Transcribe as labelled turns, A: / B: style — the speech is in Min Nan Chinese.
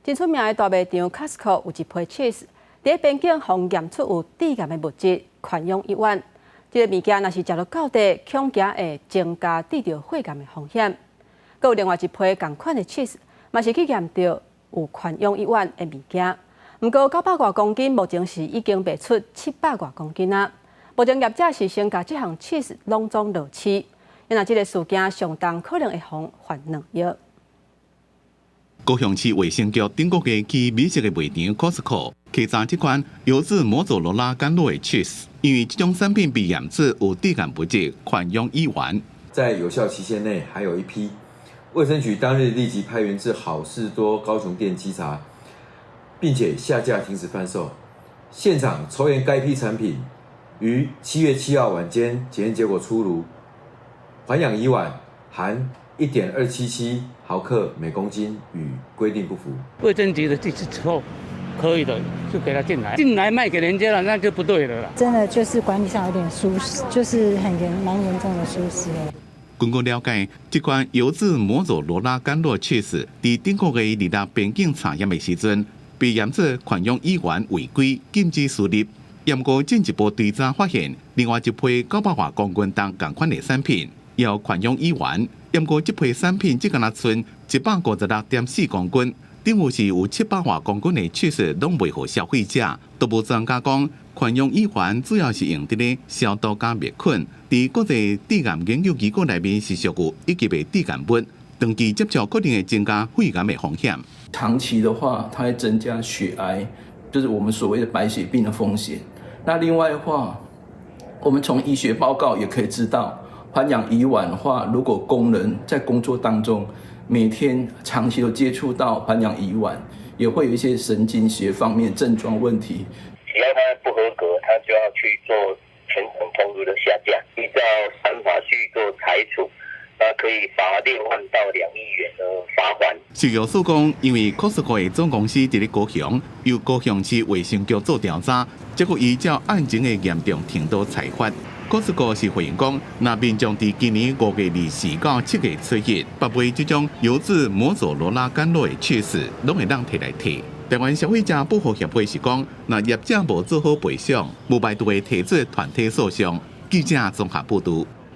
A: 真出名的大賣場 Costco 有一批 cheese，佇邊境予驗出有致癌的物質環氧乙烷。這个物件若是食落肚底，恐驚會增加得著血癌的風險。閣有另外一批仝款的 cheese，嘛是去驗著有環氧乙烷的物件。毋過900外公斤，目前是已經賣出700外公斤啊。目前業者是先共這項 cheese 攏總落市，因為這个事件上重可能會予罰2億。
B: 高雄市衛生局頂個月去美食的賣場 Costco 稽查這款優質摩佐羅拉甘露的 cheese，因為這種產品被驗出有致癌物質環氧乙烷。
C: 在有效期限內還有一批，衛生局當日立即派員至好市多高雄店稽查，並且下架停止販售。現場抽驗該批產品，於7月7號晚間檢驗結果出爐，環氧乙烷含1.277毫克每公斤，與規定不符。
D: 衛生局的這次之後可以的，就給他進來，進來賣給人家了，那就不對了啦。
E: 真的就是管理上有點疏失，就是很嚴蠻嚴重的疏失。
B: 根據了解，這款優質摩佐羅拉甘露 cheese 佇頂個月26邊境查驗的時陣，被驗出環氧乙烷違規禁止輸入。毋過進一步追查發現，另外一批900外公斤重仝款的產品，有環氧乙烷。毋過這批產品只敢若賰156.4公斤，等於是有700外公斤的 cheese 攏袂予消費者。都無專家講，環氧乙烷主要是用佇咧消毒佮滅菌，佇國際致癌研究機構內面是屬於一級的致癌物，長期接觸可能會增加肺癌的風險。
F: 長期的話，它會增加血癌，就是我們所謂的白血病的風險。那另外的話，我們從醫學報告也可以知道，環氧乙烷的話，如果工人在工作當中每天長期都接觸到環氧乙烷，也會有一些神經學方面症狀問題。
G: 只要它不合格，它就要去做全省通路的下架，依照三法去做裁處，那可以罰6萬到2億元的罰款。
B: 食藥署講，因為 Costco 的總公司佇咧高雄，由高雄市衛生局做調查，結果依照案情的嚴重程度裁罰。Costco 是回應講，若民眾佇今年5月24到7月初一，欲買這種優質摩佐羅拉甘露的 cheese，攏會當提來退。台灣消費者保護協會是講，若業者無做好賠償，無排除會提出團體訴訟。記者綜合報導。